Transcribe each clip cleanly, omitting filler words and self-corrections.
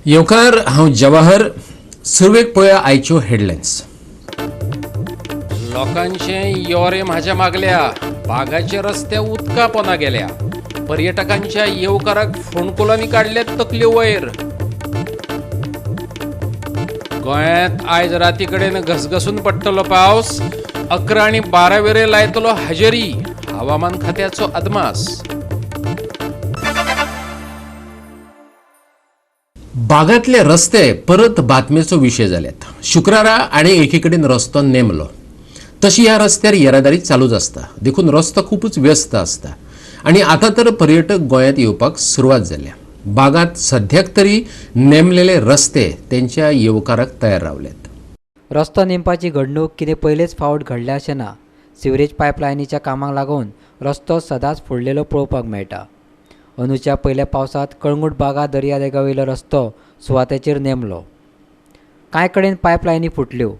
येवकार, हांव जवाहर. सुरवेक पळया आयच्यो हेडलायन्स. लोकांचे योरे म्हाज्या मागल्या, बागाचे रस्ते उदका पोना गेल्या, पर्यटकांच्या येवकाराक फोंडकुलांनी काडल्यात तकल्यो वयर. गोंयांत आयज राती कडेन घसघसून पडटलो पावस, 11 आनी 12 वेरे लायतलो हजेरी, हवामान खात्याचो अदमास. बागांतले रस्ते परत बातमेचो विशय जाल्यात. शुक्रारा आनी एके कडेन रस्तो नेमलो, तशी ह्या रस्त्यार येरादारी चालूच आसता, देखून रस्तो खूबच व्यस्त आसता आनी आतां तर पर्यटक गोंयांत येवपाक सुरवात जाल्या. बागांत सद्याक तरी नेमलेले रस्ते तेंच्या येवकाराक तयार रावल्यात. रस्तो नेमपाची घडणूक कितें पयलेच फावट घडल्या अशें ना. सिवरेज पायपलायनीच्या कामाक लागून रस्तो सदांच फोडलेलो पळोवपाक मेळटा. अंदूच्या पयल्या पावसांत कळंगूट बागा दर्यादेगावयलो रस्तो सुवातेचेर नेमलो. कांय कडेन पायपलायनी फुटल्यो,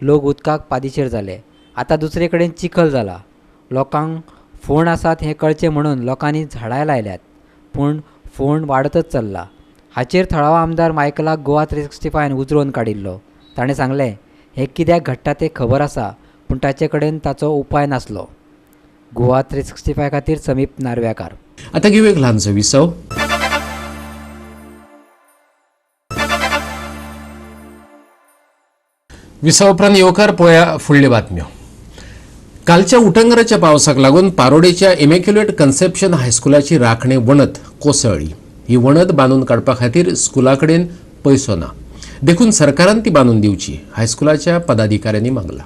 लोक उदकाक पादिशेर जाले. आतां दुसरे कडेन चिखल जाला. लोकांक फोंड आसात हें कळचें म्हणून लोकांनी झाडां लायल्यात, पूण फोंड वाडतच चल्ला. हाचेर थळावो आमदार मायकलाक गोवा 365 उजरोवन काडिल्लो. ताणें सांगलें, हें कित्याक घडटा तें खबर आसा, पूण ताचे कडेन ताचो उपाय नासलो. गोवा 365 खातीर समीप नार्व्याकार. आता घेऊ एक ल्हानसो विसव. विसव उपरांत येवकार पळया फुडल्यो बातम्यो. कालच्या उटंगराच्या पावसाक लागून पारोडेच्या इमॅक्युलेट कन्सेप्शन हायस्कुलाची राखणे वणत कोसळ्ळी. ही वणत बांदून काडपा खातीर स्कुला कडेन पयसो ना, देखून सरकारान ती बांदून दिवची, हायस्कुलाच्या पदाधिकाऱ्यांनी मागला.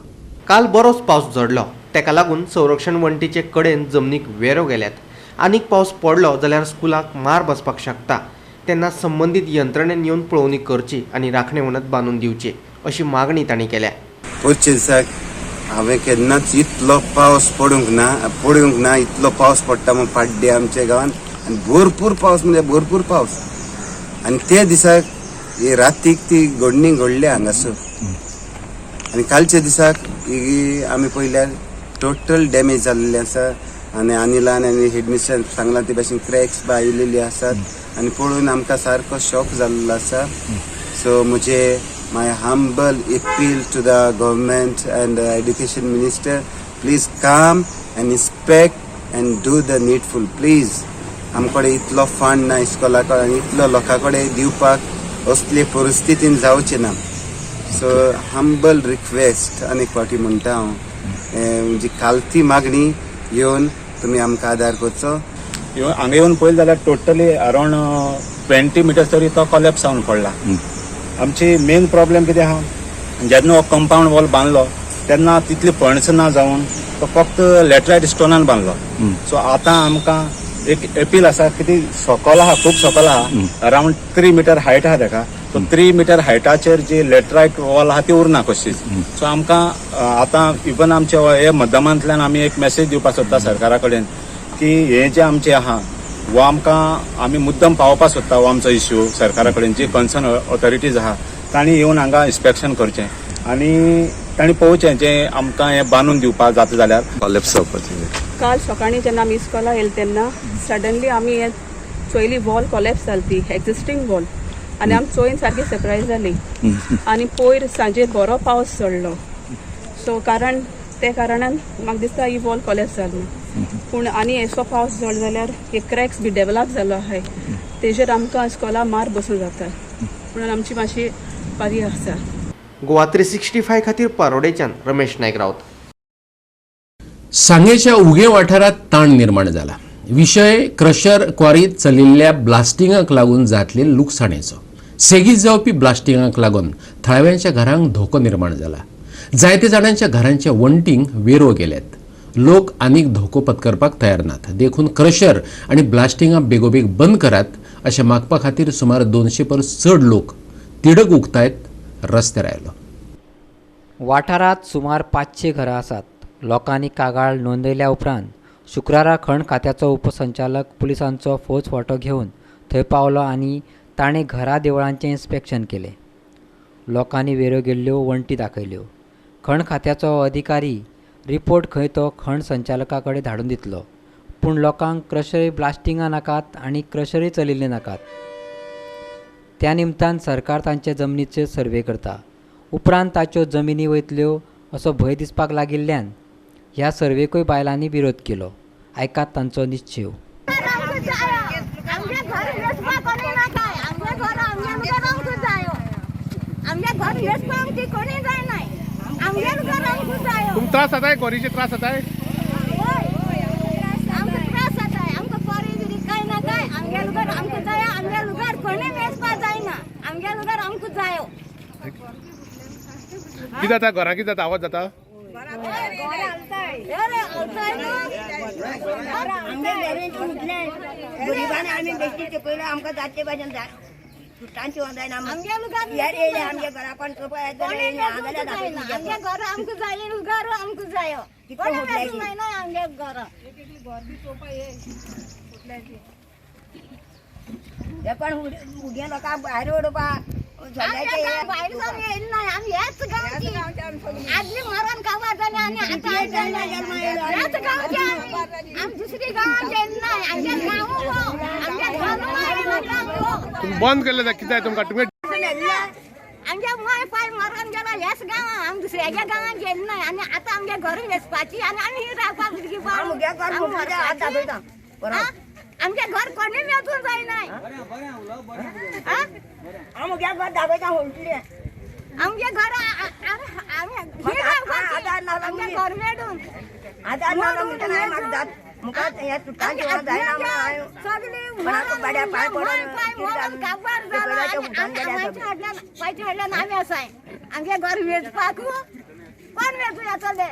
काल बरोच पावस झडलो, तेका लागून संरक्षण वण्टीचे कडेन जमनीक वेरो गेल्यात. आनीक पावस पडलो जाल्यार स्कुलाक मार बसपाक शकता. तेन्ना संबंदीत यंत्रणेन येवन पळोवणी करची आनी राखणे वणत बांदून दिवची अशी मागणी तांणी केल्या. पयरच्या दिसाक हांवें केन्नाच इतलो पावस पडूंक ना, इतलो पावस पडटा म्हूण पाड्डे आमच्या गांवांत, आनी भरपूर पावस म्हणजे भरपूर पावस. आनी ते दिसाक ही रातीक ती घडणी घडल्या हांगासर, आनी कालच्या दिसाक ही आमी पळयल्यार टोटल डॅमेज जाल्लें आसा. आनी अनिलान आनी हेडमिस्टरान सांगलां ते भाशेन क्रॅक्स बा आयिल्ली आसात आनी पळोवन आमकां सारको शॉक जाल्लो आसा. सो म्हजे my humble appeal to the government and the education minister, please come and inspect and do the needful, please. आमकडे इतलो फंड ना इस्कोला कडेन आनी इतलो लोकां कडेन दिवपाक असले परिस्थितीन जावचें ना. सो हंबल रिक्वेस्ट आनी एक फावटी म्हणटा हांव, म्हणजे कालती मागणी येवन तुमी आमकां आदार करचो. हांगा येवन पळयलें जाल्यार टोटली अरावंड 20 मिटर्स तरी तो कॉलेप्स जावन पडला. आमची मेन प्रॉब्लेम कितें आहा, जेन्ना हो कंपावंड वॉल बांदलो तेन्ना तितली फंड्स ना जावन तो फक्त लॅटरायट स्टोनान बांदलो. सो आतां आमकां एक अपील आसा की ती सकल आहा, खूब सकल आहा, अरावंड 3 मिटर हायट आहा तेका. सो 3 मिटर हायटाचेर जी लॅटरायट वॉल आहा ती उरना कशीच. सो आमकां आतां इवन आमच्या हे माध्यमांतल्यान आमी एक मेसेज दिवपाक सोदता सरकारा कडेन की हे जे आमचे आहा वो आमकां आमी मुद्दम पावोवपाक सोदता हो आमचो इश्यू सरकारा कडेन. जी कन्सर्न ऑथॉरिटीज आहा तांणी येवन हांगा इन्स्पेक्शन करचें आनी तांणी पळोवचें जें आमकां हें बांदून दिवपाक जाता जाल्यार. कॉलेप्स जावपाचें. काल सकाळीं जेन्ना आमी इस्कॉला येयले तेन्ना सडनली आमी हें चोयली वॉल कॉलेप्स जाली ती एक्झिस्टींग वॉल, आनी आमी चोयन सारकी सरप्रायज जाली. आनी पयर सांजेर बरो पावस चडलो, सो कारण ते कारणान म्हाका दिसता ही वॉल कॉलेप्स जाली. पूण आनी असो पावस झडलो जाल्यार हे क्रॅक्स बी डेवलप जालो आहाय, तेजेर आमकां इस्कॉला मार बसून जाता, म्हणून आमची मातशी पारी आसा. गोवा 365 खातीर पारोडेच्यान रमेश नायक राऊत. सांगेच्या उगे वाठारात ताण निर्माण जाला. विशय क्रशर क्वारीत चलिल्ल्या ब्लास्टिंगाक लागून जातले लुकसाणेचो. सेगीत जावपी ब्लास्टिंगाक लागून थळाव्यांच्या घरांक धोको निर्माण जाला. जायते जाणांच्या घरांच्या वण्टींक वेरो गेल्यात. लोक आनीक धोको पत्करपाक तयार नात, देखून क्रशर आनी ब्लास्टिंगां बेगोबेग बंद करात अशें मागपा खातीर सुमार 200 परस चड लोक तिडक उक्तायत रस्त्यार आयलो. वाठारांत सुमार 500 घरां आसात. लोकांनी कागाळ नोंदयल्या उपरांत शुक्रारा खण खात्याचो उपसंचालक पुलिसांचो फौज फांटो घेवन थंय पावलो आनी ताणें घरा देवळांचें इन्स्पेक्शन केलें. लोकांनी वेरो गेल्ल्यो वण्टी दाखयल्यो. खण खात्याचो अधिकारी रिपोर्ट खंय तो खण संचालका कडेन धाडून दितलो, पूण लोकांक क्रशरी ब्लास्टिंगां नाकात आनी क्रशरी चलिल्ले नाकात. त्या निमतान सरकार तांचे जमनीचेर सर्वे करता. उपरांत ताच्यो जमिनी वयतल्यो असो भंय दिसपाक लागिल्ल्यान ह्या सर्वेकूय बायलांनी विरोध केलो. आयकात तांचो निश्चेव. त्रास जाताय, कोरीचे त्रास जाताय. कितें जाता घरां, कितें जाता, आवाज जाता? भायर उडोवपाक आदली मरण काबार जाली आनी आतां ह्याच गांवचे आमी, दुसरी गांवांत येयना. आमगे गांव आमगे घर बंद केल्लें जाय. कितें जाय तुमकां? तुमी आमगे माय पाय मरण गेला ह्याच गांवां, आमी दुसऱ्याच्या गांवांत गेले ना. आनी आतां आमगे घर वेचपाची आनी आमी ही रावपाक भुरगीं. आमगे घर कोणी मेजून जायना. आमगे घर दाखयता होलटलें. आमगे घर आमगे घर मेडून काबार जाला. पयशे हाडल्यान आमी आसाय. आमगे घर वेचपाक कोण वेचूं येतले?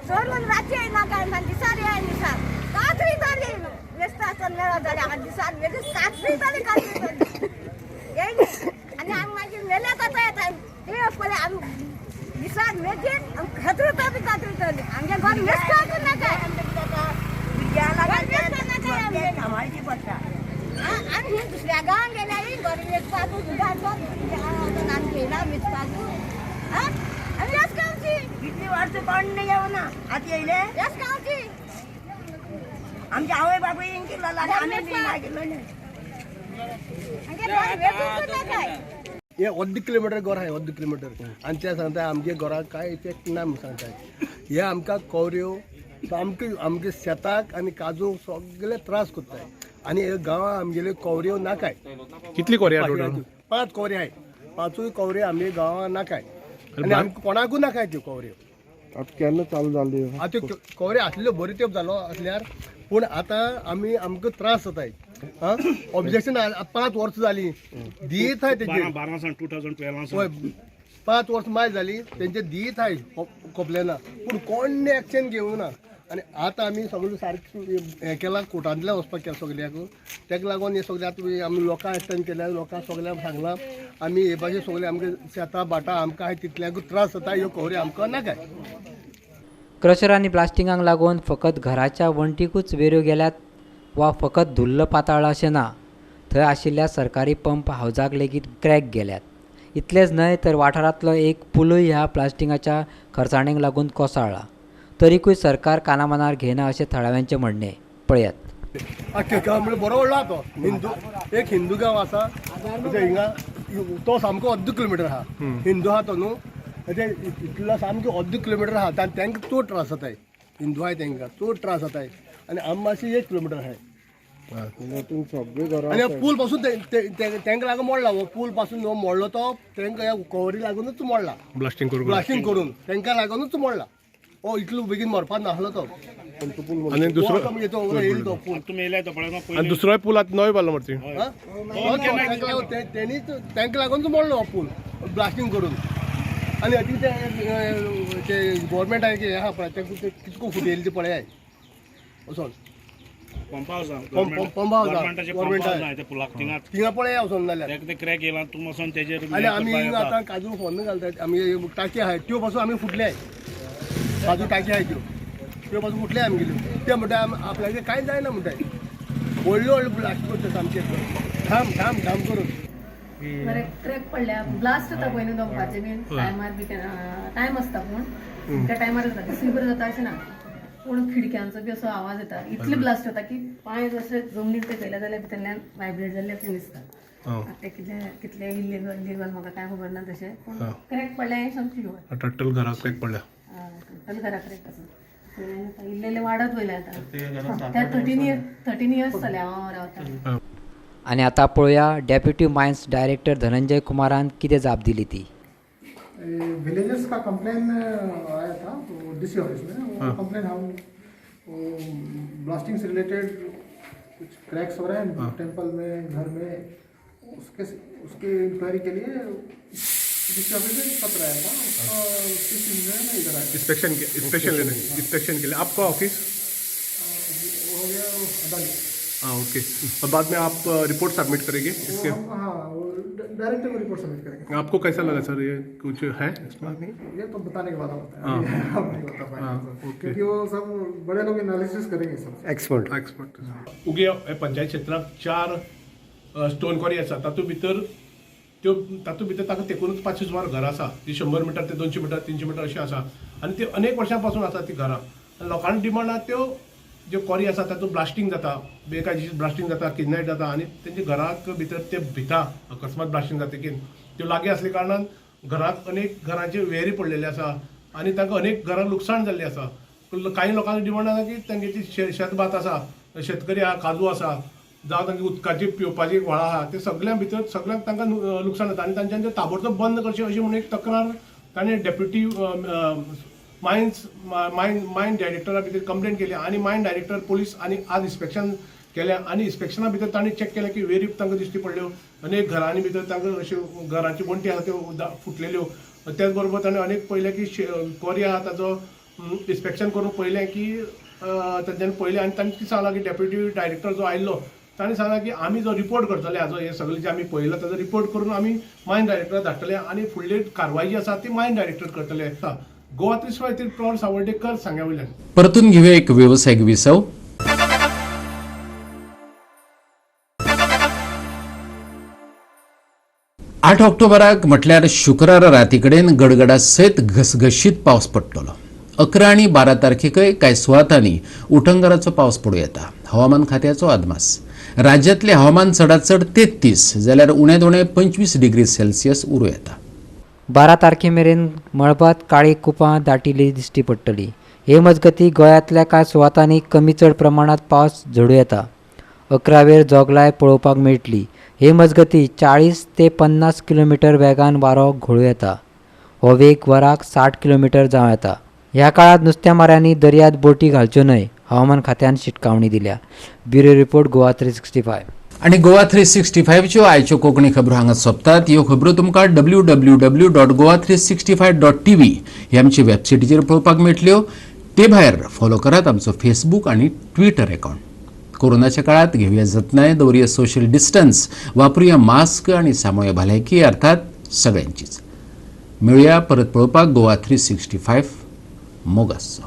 सोडून रातचें येयना काय, दिसार येना. कातरी जाली वेचता आसतना मेळत जाल्यार दिसार कातरी जाली, कातरी जाली येयनी. आनी आमी मागीर मेल्या कथा येता ते पळय आमी दिसार मेजीत खातरी बी कातरी जाली. आमगे घर वेचपाक नाका. आमी ही दुसऱ्या गांवांत गेल्यार घर वेचपाक आमी घेयला वेचपाक. आमी ह्याच गांवची. इतली वर्सां कोण येवना, आतां येयले ह्याच गांवची. आमचे आवय बापूय आमी. हे अर्द किलोमिटर घर आहे, अर्द किलोमिटर. आनी ते सांगता आमगे घराक कांय इफेक्ट ना म्हूण सांगता. हे आमकां कोवऱ्यो सामक्यो आमगे शेताक आनी काजूक सगळे त्रास करताय. आनी हे गांवां आमगेल्यो कोवऱ्यो नाकाय. कितली कोरी आहा टोटल? 5 कोवऱ्यो आहाय. 5 कोवऱ्यो आमगे गांवां नाकाय आनी आमकां कोणाकूय नाकाय त्यो कोवऱ्यो. आतां केन्ना चालू जाल्यो? आतां त्यो कोवऱ्यो आसल्यो बरो तेंप जालो आसल्यार, पूण आतां आमी आमकां त्रास जाताय. ऑब्जेक्शन 5 वर्सां जालीं दीत आहाय तेजेर. हय, 5 वर्सां माय जाली तेंचे दीत आहाय कोपलेना, पूण कोण एक्शन घेवना. आनी आतां आमी सगळें सारकें हें केलां, कोर्टांतल्यान वचपाक केलां सगळ्याक. तेका लागून हें सगळें आतां आमी लोकांक एकठांय केल्या, लोकांक सगळ्यांक सांगलां आमी हे भाशेन सगळें आमगे शेतां भाटां आमकां आहाय तितल्यांकूच त्रास जाता. ह्यो खबऱ्यो आमकां नाकाय. क्रशर आनी ब्लास्टिंगाक लागून फकत घराच्या वण्टीकूच वेऱ्यो गेल्यात वा फकत धुल्ल पाताळ्ळां अशें ना, थंय आशिल्ल्या सरकारी पंप हावजाक लेगीत क्रॅक गेल्यात. इतलेंच न्हय तर वाठारांतलो एक पुलूय ह्या प्लास्टिंगाच्या खर्चाणेक लागून कोसळ्ळा. तरीकूय सरकार कानामनार घेना अशें थळाव्यांचें म्हणणें. पळयात. म्हणल्यार बरो व्हडलो आहा तो हिंदू, एक हिंदू गांव आसा हिंगा, तो सामको अर्द किलोमिटर आहा. हिंदू आहा तो न्हू, इतलो सामको अर्द किलोमिटर आहा. आनी तांकां चड त्रास जाताय. हिंदू आहाय तांकां चड त्रास जाताय. आनी आम मातशें 1 किलोमिटर आहाय. आनी पूल पासून तांकां लागून मोडला हो पूल पासून मोडलो तो तांकां ह्या कोवरी लागूनच मोडला. ब्लास्टिंग करून, ब्लास्टिंग करून तांकां लागूनच मोडला. हो इतलो बेगीन मरपाक नासलो तो. आनी दुसरो दुसरोय पूल आतां नवो बांदलो मरे. तेणीच तांकां लागूनच मोडलो हो पूल ब्लास्टिंग करून. आनी अती ते गव्हर्मेंट हें आहा पळय, तांकां कितको फुटयली ती पळयाय वचोन पंप हावस गव्हर्मेंट थिंगा पळया वचोन जाल्यार आनी आमी आतां काजू फोन घालतात. आमी टाकी आहाय त्यो पासून आमी फुटले, काजू टाकी आहाय त्यो त्यो पासून फुटले आमगेल्यो. ते म्हणटा आपल्याचे कांय जायना म्हणटाय, व्हडल्यो व्हडल्यो ब्लास्ट करता सामके ठाम ठाम ठाम करून. बरें ट्रॅक पडल्या, ब्लास्ट जाता पळय न्हू दमपाचे बीन टायमार बी, टायम आसता पूण त्या टायमार जाता, दुसरी जाता अशें ना, पूण खिडक्यांचो बी असो आवाज येता, इतले ब्लास्ट जाता की पांय जशे जमनीर तेकयले जाल्यार भितरल्यान वायब्रेट जाल्ले अशें दिसता. ते कितले कितले इलिगल लिगल म्हाका कांय खबर ना तशें, पूण क्रॅक पडल्या हें सामकें शुअर. टोटल घराक क्रॅक पडल्या, टोटल घराक क्रॅक आसा. इल्ले इल्ले वाडत वयले आतां, त्या 13 इयर्स जाले हांव रावता. आनी आतां पळोवया डेप्युटी मायन्स डायरेक्टर धनंजय कुमारान कितें जाप दिली ती. विलेजर्स का कंप्लेन आया था डीसी ऑफिस में, वो कंप्लेन हम ब्लास्टिंग से रिलेटेड कुछ क्रैक्स हो रहे हैं टेंपल में, घर में, उसके उसकी इंक्वायरी के लिए डीसी ऑफिस में पत्र आया था, उसका उसकी में इधर आया इंस्पेक्शन के लिए। आपका ऑफिस हो गया अदानी। हाँ ओके, और बाद में आप रिपोर्ट सबमिट करेंगे इसके? हाँ, डायरेक्टर को रिपोर्ट सबमिट करेंगे। आपको कैसा लगा सर, ये कुछ है इसमें? ये तो बताने के बाद होता है, हम नहीं बता पाएंगे क्योंकि वो सब बड़े लोग एनालिसिस करेंगे सब एक्सपर्ट। उगे पंचायत क्षेत्रात 4 स्टोन क्वारी आसा, तातूंत भितर त्यो तातूंत भितर ताका तेकूनच 500 सुमार घरां आसा, ती 100 मिटर ते 200 मिटर 300 मिटर अशीं आसा आनी ती अनेक वर्सां पासून आसा ती घरां. आनी लोकांनी डिमांड आसा त्यो ज्यो क्वारी आसा तातूंत ब्लास्टींग जाता, बेकायदेशीर ब्लास्टींग जाता, किडनॅप जाता आनी तेंच्या घराक भितर ते भिता अकस्मात ब्लास्टींग जातकीर त्यो लागीं आसल्या कारणान घराक अनेक घरांचे वेरी पडलेले आसा आनी तांकां अनेक घरांक लुकसाण जाल्लें आसा. कांय लोकांक डिमांड आसा की तांगेची शेतभात आसा, शेतकरी आसा, काजू आसा, जावं तांकां उदकाची पिवपाची व्हाळां आहा, ते सगळ्यां भितर सगळ्यांक तांकां लुकसाण जाता आनी तांच्यान ते ताबडतोब बंद करचें अशी म्हणून एक तक्रार ताणें डेप्युटी मायन डायरेक्टरा भितर कंप्लेन केली आनी मायन डायरेक्टर पोलीस आनी आज इन्स्पेक्शन केलें आनी इन्स्पेक्शना भितर तांणी चॅक केलें की वेरी तांकां दिश्टी पडल्यो, अनेक घरांनी भितर तांकां अश्यो घरांच्यो वण्टी आहा त्यो फुटलेल्यो. त्याच बरोबर ताणें अनेक पळयलें की क्वारी आहा ताचो इन्स्पेक्शन करून पळयलें की तांच्यांनी पळयलें आनी तांणी कितें सांगलां की डेप्युटी डायरेक्टर जो आयिल्लो ताणें सांगलां की आमी जो रिपोर्ट करतले हाजो हे सगळे जे आमी पळयलां ताजो रिपोर्ट करून आमी मायन डायरेक्टराक धाडटले आनी फुडली कारवाय जी आसा ती मायन डायरेक्टर करतले. गोवा 365 प्रॉड सावर्डेकर सांग्या वयल्यान. परतून घेवया एक वेवसायीक विसव. आठ ऑक्टोबराक म्हटल्यार शुक्रारा राती कडेन गडगडा सयत घसघशीत पावस पडटलो. 11 आनी 12 तारखेकय कांय सुवातांनी उटंगाराचो पावस पडूं येता. हवामान खात्याचो अदमास. राज्यांतलें हवामान चडांत चड 33 जाल्यार उणेंत उणें 25 डिग्री सेल्सियस उरूं येता. 12 तारखे मेरेन मळबांत काळी कुपां दाटिल्ली दिश्टी पडटली. हे मजगतीं गोंयांतल्या कांय सुवातांनी कमी चड प्रमाणांत पावस झडूं येता. 11वेर जोगलाय पळोवपाक मेळटली. हे मजगतीं 40 ते 50 किलोमिटर वेगान वारो घोळूं येता. हो वेग वराक 60 किलोमिटर जावं येता. ह्या काळांत नुस्तेमाऱ्यांनी दर्यांत बोटी घालच्यो न्हय, हवामान खात्यान शिटकावणी दिल्या. Bureau report, Goa 365. आनी गोवा 365च्यो आयच्यो कोंकणी खबरो हांगा सोंपतात. ह्यो खबरो तुमकां www.goa365.tv ही आमची वेबसायटीचेर पळोवपाक मेळटल्यो. ते भायर फॉलो करात आमचो फेसबूक आनी ट्विटर अकावंट. कोरोनाच्या काळात घेवया जतनाय, दवरुया सोशल डिस्टन्स, वापरुया मास्क आनी सांबाळुया भलायकी, अर्थात सगळ्यांचीच. मेळुया परत पळोवपाक गोवा 365. मोग आसचो.